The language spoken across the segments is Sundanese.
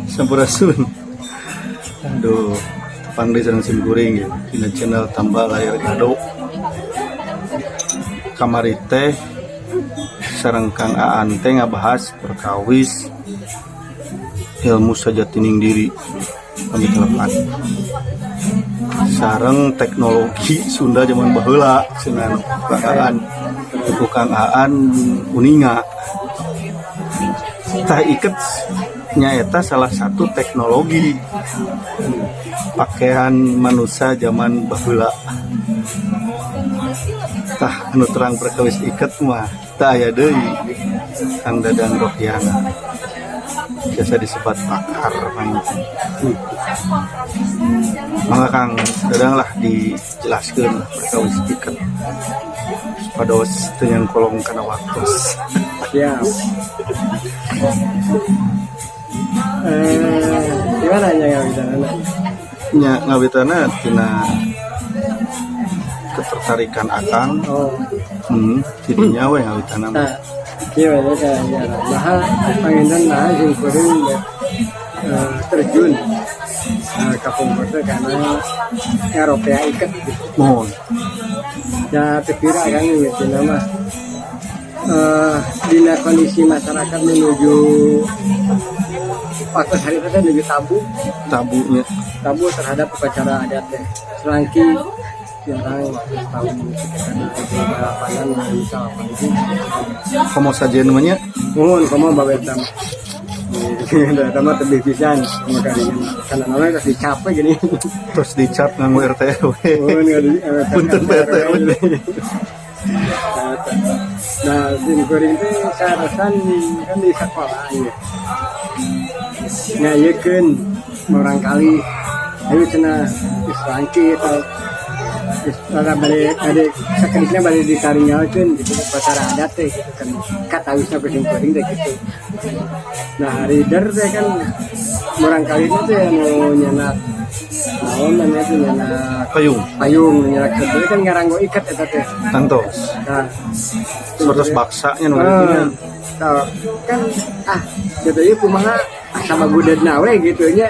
Sampurasun. Aduh, tepang deui sareng sim kuring ya dina channel Tambah Layar Gado. Kamari teh sareng Kang Aan teh ngabahas perkawis ilmu sajatining diri kami telepon sareng teknologi Sunda zaman baheula cenah Kang Aan. Ku Kang Aan uninga tah iket nyaeta salah satu teknologi pakaian manusia zaman baheula. Tah, anu terang perkawis iket mah teu aya deui, Kang Dadang Rohyana, biasa disebut pakar main. Mangga, Kang Dadang lah, dijelaskan perkawis iket supados teu nyangkolong kana waktu. Siap. Gimana ya ngawitanana? Nya, ngawitana tina ketertarikan Akang. Oh, Tidinya we ngawitana mah. Nah, kieu we ka ya. Nah, panginten nah sim kuring terjun kapungkur teh karena ngaropea iket gitu. Mohon. Ya, teu kan gitu mah. Dina kondisi masyarakat menuju waktu hari itu teh menuju tabu, tabunya, tabu terhadap upacara adat teh. Selangki jarang waktu tahun sekitar 2008-an, 2008. Komo sajen mah nya. Mohon komo babeta mah. Eta mah tebih pisan komo kadinya. Karena namanya terus dicapek gini. Terus dicap nganggo RT RW. Mohon ngadi. Punten, Pak RT RW. Nah, sim kuring teh sarasan kan di sekolah ya. Ngayekeun murangkalih, ayo cenah geus langkit atau geus rada bade bade sakedikna bade ditaringgalkeun gitu upacara adat teh gitu kan, katawisna ku sim kuring teh gitu. Nah, rider teh kan murangkalihna teh anu nyenak naon namanya teh, nyenak payung. Payung, nyenak sebetulnya kan ngaranggo iket eta teh. Tangtos. Nah, sapertos baksanya nu kitu nya. Tah, kan ah gitu ya, kumaha sama budedna we gitu nya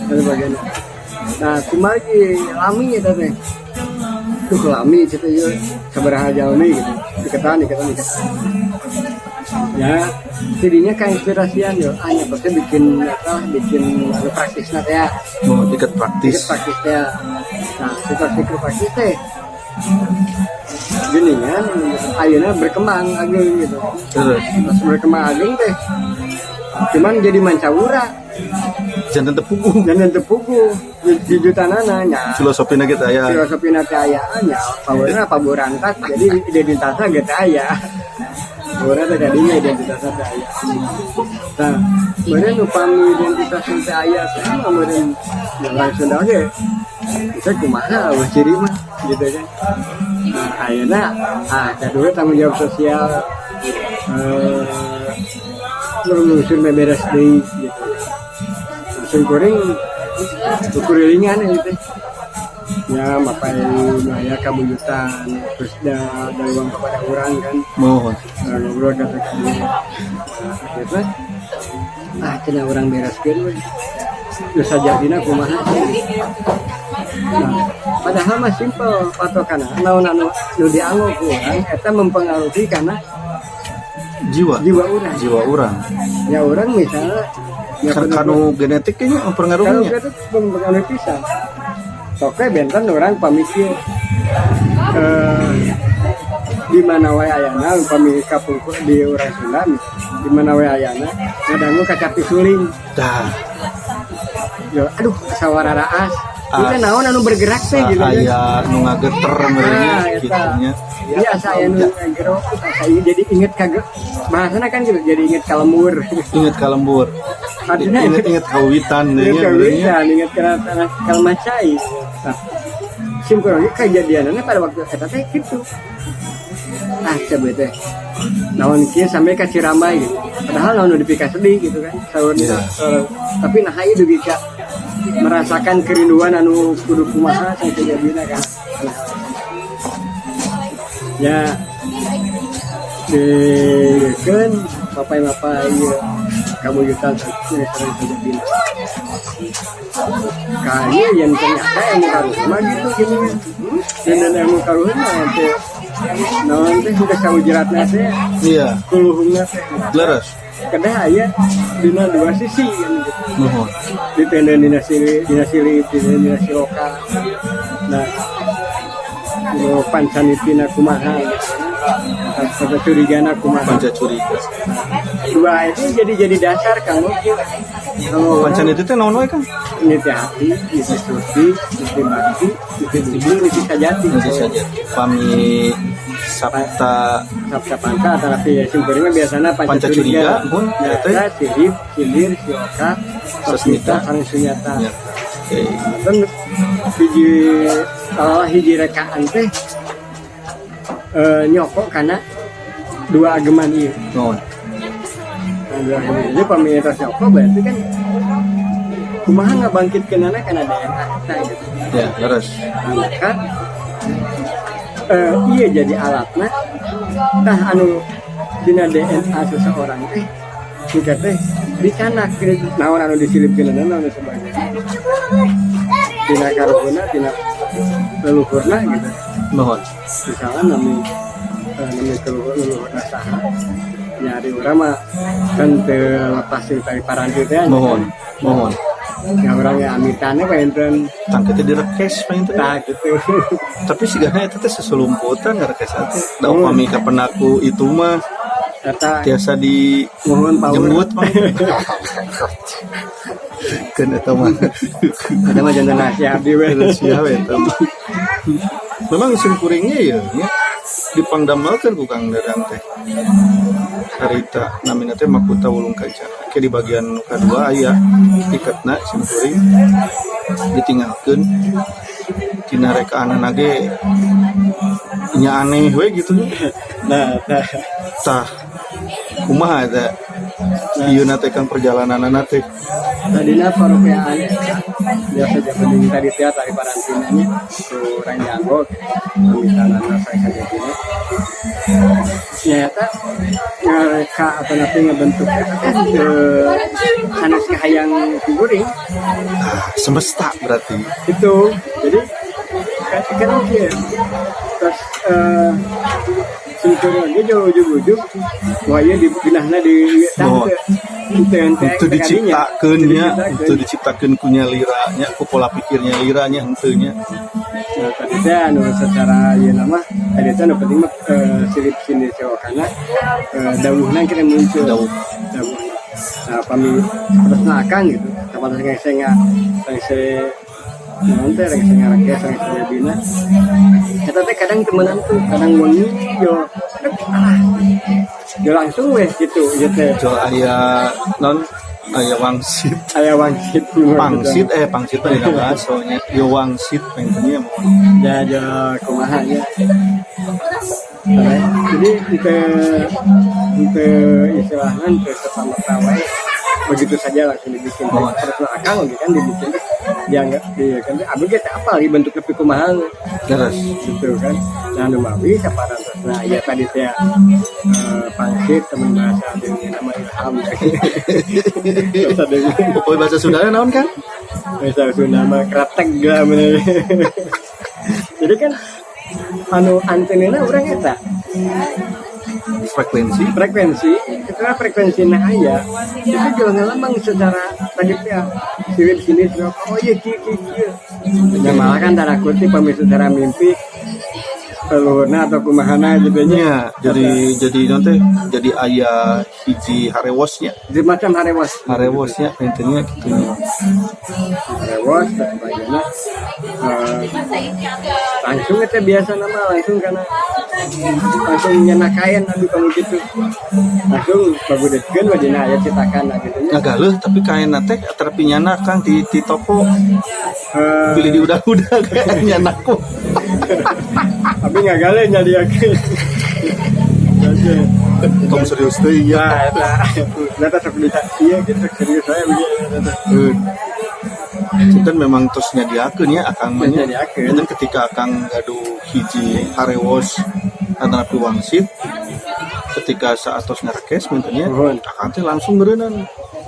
dan sebagainya. Nah, kumaha ge lami eta teh. Tuh lami gitu ya, sabaraha jalmi gitu. Diketan, diketan, diketan. Ya, jadinya kainspirasian yo, ah nya pasti bikin apa, bikin anu praktisna teh ya. Mau iket praktis. Bikin praktis teh. Nah, si praktis praktis teh gini kan, ayeuna berkembang ageng gitu. Terus pas berkembang ageng teh cuman jadi mancawura. Janten teu puguh. Dan teu puguh jujutanana nya. Filosofina gitu aya. Filosofi teh aya nya, paburna paburantak, jadi identitasnya gitu aya. Paburna teh kadinya identitasnya teh aya. Nah, meureun upami identitas teh aya teh mah meureun ya orang Sunda ge bisa kumaha euweuh ciri mah gitu kan. Nah, ayeuna ah kedua tanggung jawab sosial, lungsur beres deui gitu. Sim kuring kurilingan gitu ya, mapai maya kabuyutan, terus dari uang kepada orang kan. Mohon. Nah, ngobrol kata kata, nah, akhirnya ah cenah urang bereskeun we nu sajadina kumaha sih. Nah, padahal mah simpel patokan naon anu nu dianggo ku urang eta mempengaruhi karena jiwa. Jiwa urang. Jiwa urang. Ya, urang misalnya ya Kan kanu genetik kayaknya kalau mempengaruhinya. Gitu mempengaruhi pisan. Oke, benten urang pamikir di mana wae ayana, upami kapungkur di urang Sunda di mana wae ayana ngadangu kacapi suling. Dah. Yo, aduh, sawararaas itu naon anu bergerak teh gitu kan. Aya nu ngageter meureun nya. Ah, eta. Kitu nya. Iya, asa aya nu ngagero, asa ieu jadi inget kage bahasana kan gitu, jadi inget ka lembur. Inget ka lembur. Artinya inget-inget kawitan inget nya meureun nya. Kawitan, inget kana tanah kalmah cai. Nah, sim kurang kejadiannya pada waktu eta teh gitu. Ah, coba teh naon kieu sampai ka Cirambay gitu, padahal naon nu dipika sedih gitu kan saurna. Tapi nah ieu dugi ka merasakan kerinduan anu kudu kumaha sampai kejadianna kan ya, dikeun bapak-bapak ieu. Kabuyutan sareng sajabina. Kayaknya yang ternyata ilmu karuhun mah gitu gini dan ilmu karuhun mah teh naon teh sudah sawijiratna teh kuluhungna teh Leres. Kedah aya dina dua sisi kan gitu. Nuhun. Dipendeng dina sili, dina silip, dina dina siloka. Nah, nu pancanitina kumaha gitu. Panca curigana kumaha. Panca curiga. Dua itu jadi dasar kamu kalau Pancaniti teh naon wae, Kang? Niti hati, niti surti, niti bakti, niti budi, niti sajati. Nanti saja. Pami sapta Sapta panca atau ya simkuring mah biasana panca, Panca curiga, mun, eta nyata, sirip, silir, siloka, Sasmita. sasmita, sareng sunyata. Ya. Oke. Kan hiji kalau hiji rekaan teh nyokok karena dua ageman ieu. Nuhun. Nah, dua ageman ini pamilitas nyokok berarti kan kumaha ngabangkitkeunana kana DNA eta gitu. Ya, leres. Nah, maka iya jadi alatna tah anu dina DNA seseorang teh jika teh dicanak naon anu disilipkeun naon dan sebagainya tina karuhunna, tina leluhurna gitu. Nuhun. Misalnya nami leluhurna saha, nyari urang mah kan teu lepas dari paranti teh. Mohon. Mohon. Ya urang ya amitannya panginten. Tangke teh direkes panginten. Tah gitu. Tapi sigana eta teh seselumputan ngarekes teh. Da upami kapenaku itu mah eta tiasa di mohon power jembut mah. Kan eta mah. Ada mah jantan nasihat abdi we. Rahasia we eta mah. Memang simkuringnya ya nya dipangdamelkeun ku Kang Dadang teh. Harita namina teh Makuta Wulung Kancana. Ke di bagian nu kadua aya iketna simkuring ditinggalkeun tina rekaanana ge nya aneh we gitu. Nah, tah. Tah kumaha eta ieu teh kan perjalananana teh? Tadina paropeaan biasa zaman ini tadi teh tari parantinanya ku urang jago misalnya saya sajabina nyata ngareka atau nanti ngebentuk eta teh teu sanes kahayang kuring. Ah, semesta berarti. Itu jadi kan kan oke terus simkuring lagi jauh ujug-ujug wah iya di binahna di Oh. teu Itu diciptakeun nya, itu diciptakeun ku nyalira nya, ku pola pikirnya lira nya henteu nya. Nah, tadi teh anu secara ieu nama tadi teh anu penting mah silip sini cewekana dawuhna kita muncul. Dawuh. Dawuhna. Nah, pami sapertosna akang gitu kapan rengse nga rengse naon teh rengse ngarekes rengse jabina eta teh kadang temenan tuh kadang wengi yo ah yo langsung weh gitu ieu teh. Jual aya non aya wangsit. Aya wangsit. Pangsit, eh pangsit mah dina baso nya, yo wangsit pengennya mau. Ya ya kumaha nya. Jadi itu istilahnya itu serta wae begitu saja langsung dibikin. Oh. Terus akang oge kan dibikin terus dianggap di kan abdi ge teu apal ieu bentuk lebih kumaha Leres. Gitu kan. Nah, nu mawi saparantos nah ya tadi teh pangsit teman bahasa dengan nama Ilham terus ada Pokoknya bahasa Sundanya naon kan? Bahasa Sunda mah kretek lah bener. Jadi kan anu antenna urang eta frekuensi. Frekuensi setelah frekuensi nah aya itu jual ngelambang secara tadi teh sini sini sini, oh iya kieu kieu kieu ya, malah kan tanda kutip pami secara mimpi leluhurna atau kumahana gitu nya. Nya jadi nanti jadi aya hiji harewosnya. Di macam harewos. Harewosnya intinya gitu nya. Harewos dan sebagainya. Langsung itu biasa nama langsung karena langsung nyenakain abi kamu gitu langsung bagudetkeun we dina aya citakan gitu nya. Ngagaleuh tapi kain teh terapi nyana Kang di toko beli di udah-udah kayak nyanaku. Abi ngagaleuh nyadiakeun. Tong serius teh ya. Nah, eta eta sok bisa iya gitu sok serius saya begitu eta. Itu memang terus nyadiakeun ya akang mah nya. Nyadiakeun. Dan ketika akang gaduh hiji harewos antara wangsit ketika saat tos ngarekes mintanya Nuhun. akang teh langsung berenang.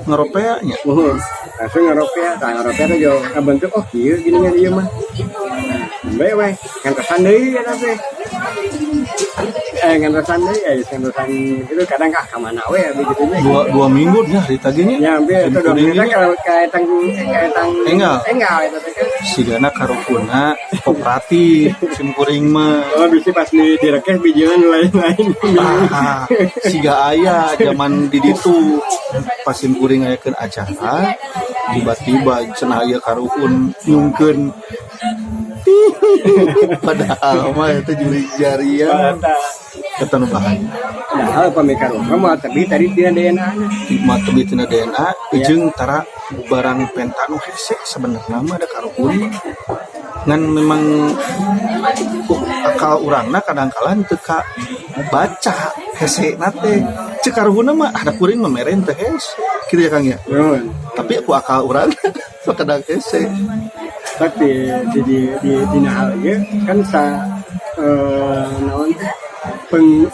Ngaropea nya. Muhun. Langsung ngaropea, tah ngaropea teh jo kabentuk, oh kieu gini kan ieu mah. Nah, nembe we ngantosan deui eta teh. Ngantosan deui, ngantosan gitu kadang ah ka mana we abi gitu nya. Dua 2 minggu nya harita ge nya. Ya, hampir itu 2 minggu Simkuring kan kalau kayak tang kayak tang Enggal. Enggal eta teh kan. Sigana karuhunna kooperatif simkuring mah. Oh, bisa pas di direkes bijilan lain-lain. Ah, siga aya zaman di ditu pas simkuring ngayakeun acara, tiba-tiba cenah aya karuhun nyungkeun, padahal mah itu juri jarian. Eta. Eta nu bahaya. Padahal pami karuhun mah tapi tadi tina DNA nya. Mah tebih tina DNA jeung tara barang penta nu hese sebenarnya mah ada karuhun mah. Ngan memang ku akal urangna kadang-kala teu ka baca hese na teh. Cek karuhunna mah ada kuring mah meren teh hese kitu ya, Kang, ya. Nuhun. Tapi aku akal urang sok kadang hese. Tapi di dina hal ieu kan sa naon teh peng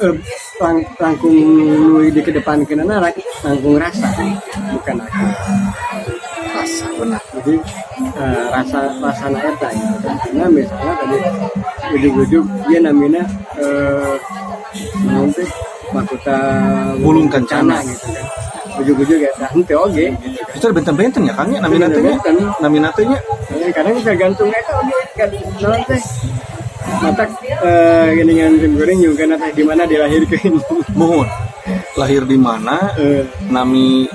langkung nu di kedepankeunana langkung rasa, bukan akal. Rasa, benar. Jadi rasa rasana eta gitu kan. Karena misalnya tadi ujug-ujug dia namina naon teh Mahkota Wulung Kancana. Gitu kan. Ujug-ujug eta henteu oge gitu kan. Itu benten-benten ya, Kang, ya, namina teh nya. Benten-benten. Namina teh nya. Nah, kadang tergantung eta oge kan naon teh matak geningan sim kuring juga teh di mana dilahirkeun. Mohon lahir di mana, nami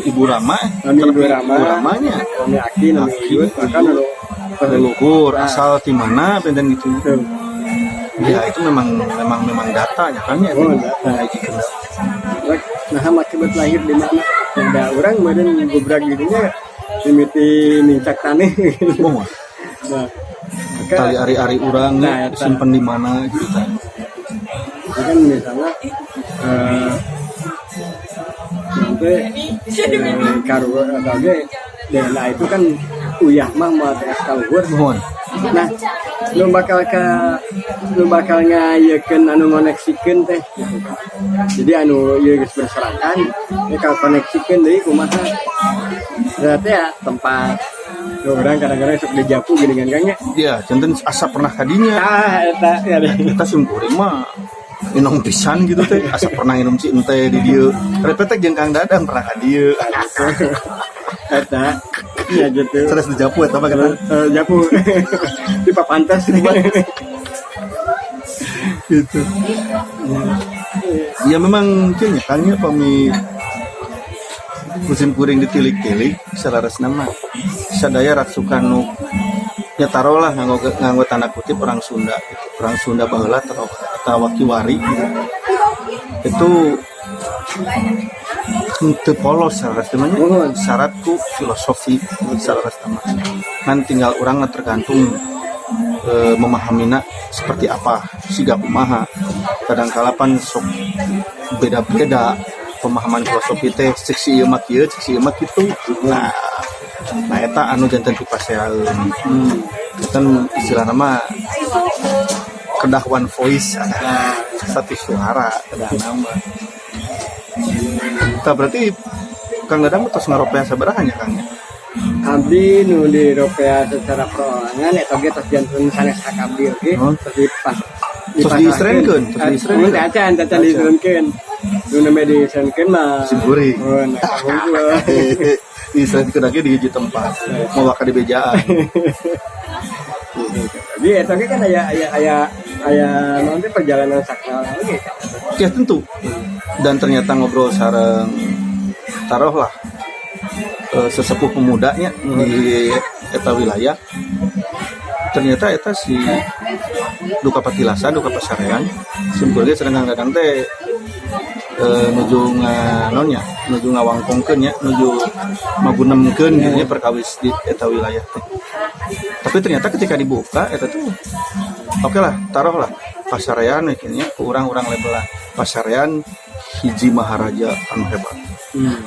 Ibu Rama. Nami Ibu Rama. Ibu Ramanya. Nami aki, nami Aki, uyut, bahkan uyut. anu Leluhur asal di mana benten gitu. Betul. Ya, itu memang memang memang datanya kan ya. Oh, data. Nah, gitu. Nah, akibat lahir di mana? Ada orang meureun gubrak gitu nya mimiti nincak taneuh. Mohon Nah, maka tali ari-ari urang Nah, eta. simpen di mana gitu kan. Itu kan misalnya nanti karu atau ge DNA itu kan uyah mah mau tes kaluhur. Mohon. Nah, nu bakal ka nu bakal ngayekeun anu ngoneksikeun teh gitu kan. Jadi anu ieu geus berserakan, ya kalau koneksikeun deui kumaha? Berarti ya tempat nu urang kadang-kadang sok dijapu gini kan, Kang, nya. Ya, janten asa pernah kadinya. Ah, eta ya deh. Kita simkuring mah minum pisan gitu teh, asa pernah minum si ente di dieu repetek jeung Kang Dadang pernah ka dieu. Eta. Ya gitu. Terus dijapu eta mah kan. Japu. Di papantas. Gitu ya, memang kayaknya kan ya, pami musim kuring ditilik-tilik saleresna mah sadaya raksukan nu nya taruhlah nganggo nganggo tanda kutip orang Sunda gitu. Orang Sunda baheula atau kiwari gitu. Itu teu polos saleresna mah nya. Mohon. Syarat ku filosofi saleresna mah ngan tinggal urang tergantung memahamina seperti apa, siga kumaha. Kadang kala pan sok beda-beda pemahaman filosofi teh, cek si ieu mah kieu, cek si ieu mah kitu. Nah, nah eta anu janten pipaseaeun kan istilahna mah kedah one voice, ada satu suara kedah nama. Tah, berarti Kang Dadang tos ngaropea sabaraha nya, Kang, ya? Abdi nu diropea secara perorangan eta oge tos janten sanes hak abdi oge. Oh. Tos dipas Tos diisrenkeun, tos diisrenkeun. Acan, acan Acan. Diisrenkeun. Nu namanya diisrenkeun mah. Simkuring. Oh, nah, hungkul. Diisrenkeun lagi di hiji tempat mau bakal dibejaan. Jadi eta oge kan aya aya aya aya naon teh perjalanan sakral oge kan. Ya tentu, dan ternyata ngobrol sareng taruhlah sesepuh pemudanya di eta wilayah, ternyata eta si duka patilasan, duka pasarean simkuring sareng Kang Dadang teh nuju nganonya, nuju ngawangkongkeun nya, nuju magunemkeun gitu nya perkawis di eta wilayah teh. Tapi ternyata ketika dibuka eta tuh oke lah, taruhlah pasarean akhirnya ke orang-orang labelan pasarean hiji maharaja anu hebat.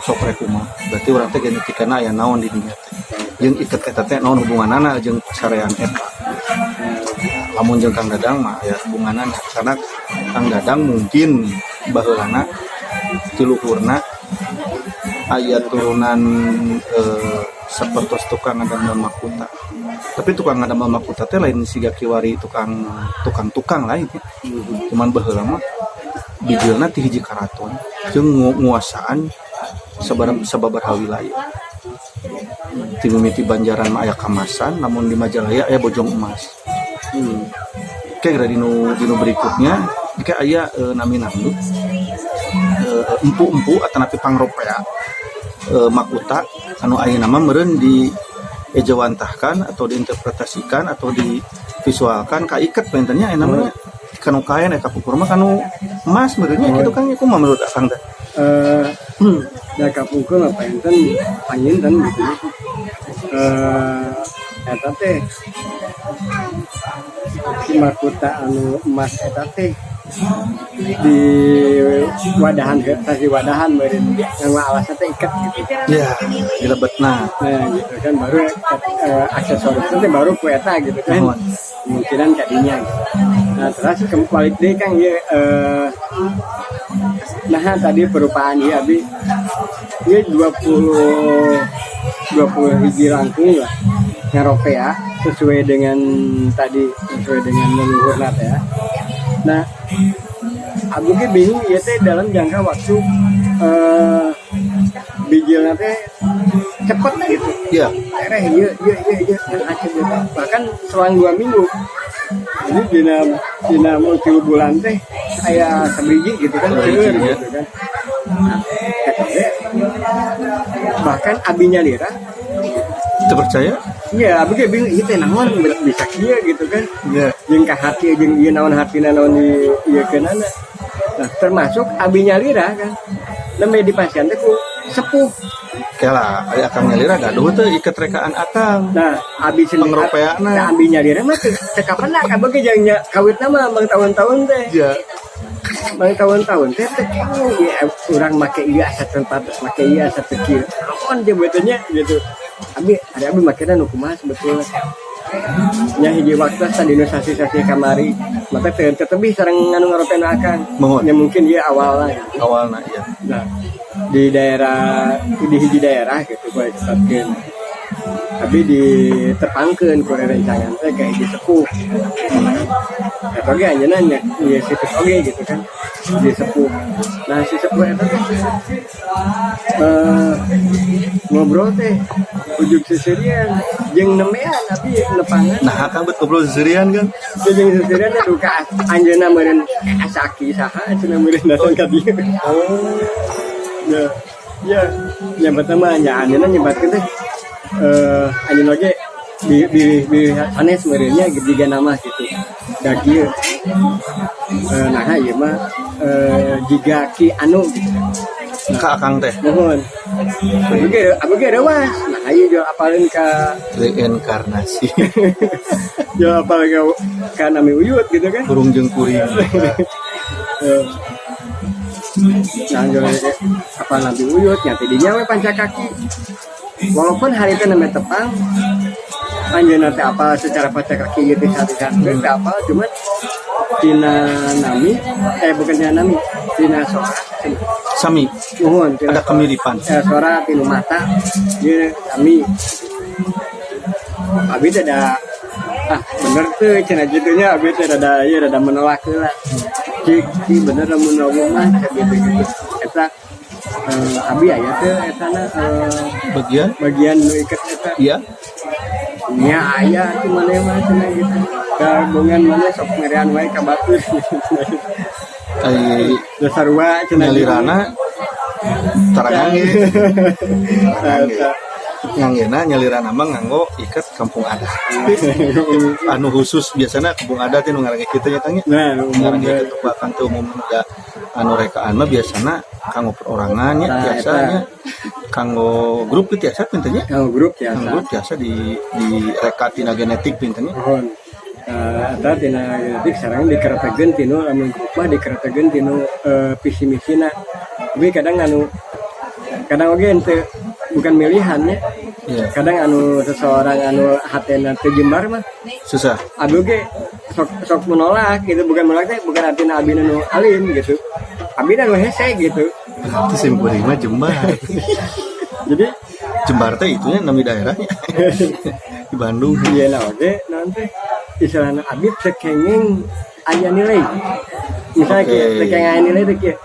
Sok rek kumaha, berarti urang teh genetikana aya naon di dinya teh jeung iket eta teh naon hubunganana jeung pasarean eta. Lamun jeung Kang Dadang mah aya hubunganana karena Kang Dadang mungkin baheulana ti luhurna. Aya turunan sapertos tukang ngadamel makuta. Tapi tukang ngadamel makuta teh lain siga kiwari tukang tukang tukang lain ya. Cuman baheula mah bijilna ti hiji karaton jeung nguasaan sababaraha wilayah. Ti mimiti Banjaran mah aya Kamasan, namun di Majalaya aya Bojong Emas. Oke, geura dinu berikutnya jika aya nami nami empu-empu atanapi pangropea makuta anu ayeuna mah meureun di ejawantahkan atau diinterpretasikan atau divisualkan ka iket panginten nya ayeuna mah kanu kain eta kapungkur mah kanu emas meureun nya kitu kan. Kumaha menurut Akang teh? Da kapungkur mah panginten panginten gitu. Eta teh si mahkota anu emas eta teh di wadahan ke wadahan meureun nganggo alasna teh iket gitu. Ya, dilebetna. Nah, gitu kan baru aksesoris teh baru ku eta gitu kan. Nuhun. Kemungkinan kadinya gitu. Nah, terus balik deui, Kang, ieu nah tadi perupaan ieu abi ieu 20 20 hiji langkung lah ngaropea sesuai dengan tadi, sesuai dengan leluhur teh ya. Nah, aku ge bingung ieu teh dalam jangka waktu bijilna teh cepet gitu. Tereh ieu ieu ieu ieu yang hasil gitu. Bahkan selang 2 minggu. Jadi dina dina mau 3 bulan teh aya sabiji gitu kan, Sabiji, seueur ya. Gitu kan. Nah, eta teh bahkan abi nyalira. Teu percaya? Iya, abi ge bingung ieu teh naon bisa kieu gitu kan. Jeung ka hati jeung ieu naon hatina naon di ieu keunana. Nah, termasuk abi nyalira kan. Nembe di pasien teh ku sepuh. Kela, aya Akang nyalira gaduh teu iket rekaan Akang? Nah, abi sendiri Pangropeana. Nah, abi nyalira mah teu teu kapenak abi ge jeung nya kawitna mah mang tahun-tahun teh. Mang tahun-tahun teh teh kenging ieu urang make ieu asa teu pantes, make ieu asa teu kieu. Naon teh betulnya gitu. Abi ada abi makena nu kumaha sebetulnya. Nya hiji waktu tadi sasi-sasi kamari maka teu teu tebih sareng anu ngaropena Akang. Mohon. Ya mungkin ieu awalna gitu. Awalna iya. Nah, di daerah di hiji daerah gitu boleh disebutkeun. Tapi ditepangkeun ku rerencangan teh ka hiji sepuh. Eta oge anjeunna nya ieu situs oge gitu kan. Hiji sepuh. Nah, si sepuh eta teh ngobrol teh ujug seserian jeung nembean abi nepangan. Nah, Akang bet ngobrol seserian kan? Jeung seserian teh duka anjeunna meureun asaki saha cenah meureun datang ka dieu. Oh. Ya, ya, nyebat mah nya anjeunna nyebatkeun teh anjeunna oge bi bi bi sanes meureun nya jiga nama gitu. Da kieu. Nah ieu mah jiga ki anu gitu. Ka Akang teh. Mohon. Abi ge reuas. Nah, ieu jual apaleun ka Reinkarnasi. Jual apal ka nami uyut gitu kan. Burung jeung kuring. Nah, jual apa nabi uyut nya dinya we pancakaki. Walaupun hari itu namanya tepang anjeunna teh apa secara pancakaki gitu satu-satu teh apa cuman tina nami bukan tina nami, tina sora cenah. Sami. Nuhun tina Ada kemiripan. Suara tina mata ieu sami. Abi teh da ah bener tuh cenah gitunya abi teh rada ieu rada menolak heula. Cik cik bener lamun ngomong mah gitu gitu eta abi aya teh etana Bagian? Bagian nu iket eta. Iya. Nya aya tuh maneh mah cenah gitu gabungan maneh sok merean wae ka batur. Ai dasar wa cenah gitu. Nyalirana tara ngangge. Nah, eta. Nganggena nyalirana mah nganggo iket kampung adat. Anu khusus biasanya kampung adat nu ngarange kitu nya, Kang, nya. Nah, umum. Ngarange iket bahkan teu umum da anu rekaan mah biasana kanggo perorangan nya Nah, biasanya kanggo grup itu biasa pinten nya. Kanggo grup Kanggo biasa. Grup biasa di reka tina genetik pinten nya. Mohon. Eta tina genetik sareng dikeretegeun tinu lamun grup mah dikeretegeun tinu visi misina. Tapi kadang anu kadang oge henteu bukan milihannya. Kadang anu seseorang anu hatena teu jembar mah Susah. Abi oge sok sok menolak gitu, bukan menolak teh bukan artinya abi nu alim gitu. Abi nu hese gitu. Berarti sim kuring mah jembar. Jadi Jembar teh itunya nami daerahnya di Bandung. Iya, nah, oke, nanti istilahnya abi teu kenging aya nilai misalnya, kieu, teu kenging aya nilai teh kieu,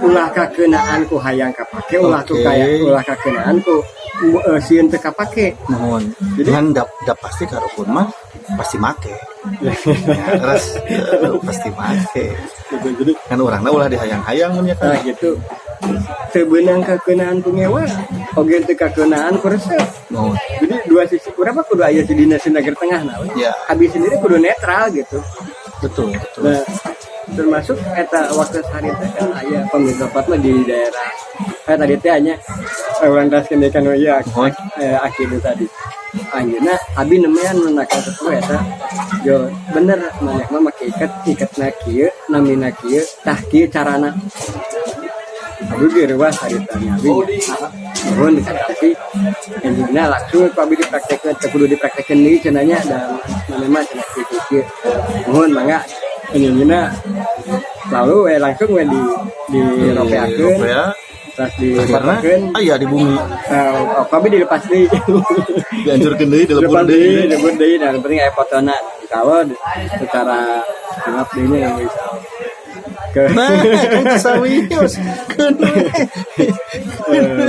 ulah kakeunaan ku hayang kapake, ulah ku kaya ulah kakeunaan ku sieun teu kapake. Mohon. Jadi- Dengan dap pasti karuhun mah pasti make. Ya, terus pasti make. Gitu, jadi Kan orangna ulah dihayang-hayang mun ya nah kan. Gitu, teu beunang kakeunaan ku ngewa oge teu kakeunaan ku resep. Mohon. Jadi dua sisi kurang apa kudu aya si dina Sinagar tengah, nah we. Abi sendiri kudu netral gitu. Betul, betul. Nah, termasuk eta waktu hari teh kan aya pemirsa mah di daerah tadi teh hanya urang teraskeun deui kan ieu. Mohon. Aki itu tadi anjeunna abi nemean menakan sesuai eta yo bener maneh mah make iket, iketna kieu, namina kieu, tah kieu carana. Abi ge reuas harita nya abi nuhun dikasih anjeunna langsung ku abi dipraktekeun, teu kudu dipraktekeun deui cenah nya, dan maneh mah cenah kieu kieu, nuhun mangga anjeunna. Lalu we langsung we di ropeakeun. Ropea. Terus Akhirna difotokeun. Aya di bumi. Abi dilepas deui. Dihancurkeun deui, dilebur dilepas deui. deui. Dilebur deui, dan yang penting aya fotona kalau secara genap deui nya yang bisa ke Nah, kan sawios. Keun we.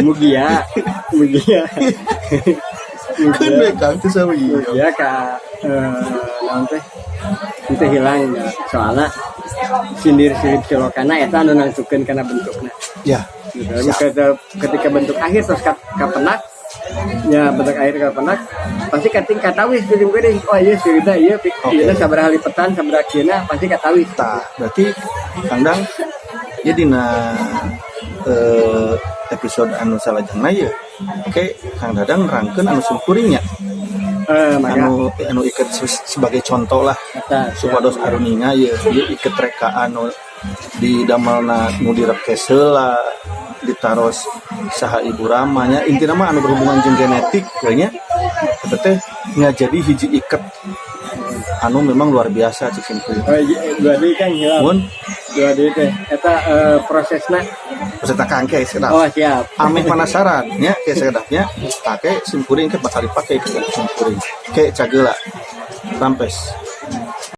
Mugia mugia. Keun we Kang teu sawios. Mugia ka naon teh itu hilang ya, soalnya sindir sirip silokana eta anu nangtukeun kana bentukna gitu. Ketika bentuk akhir terus kapenak ya, bentuk akhir kapenak pasti kating katawis gitu geuning, oh iya siripna iya. Ieu sabaraha lipetan, sabaraha kieuna pasti katawis. Tah, berarti Kang Dang ya dina episode anu salajengna ye. Oke, Kang Dadang nerangkeun anu simkuringnya. Maka Anu anu iket sebagai contoh lah eta supados aruninga ye ieu iket reka anu di damelna nu direkes heula ditaros saha ibu ramanya, intina mah anu berhubungan jeung genetik kayaknya eta teh ngajadi hiji iket anu memang luar biasa cik simkuring. Oh, iya, dua deui kan hilap. Mun Dua deui teh eta prosesna. Peserta kangke sedap. Oh, siap. Ameh penasaran nya ke sedapnya pake simkuring ke bakal dipake ke simkuring ke cagela rampes.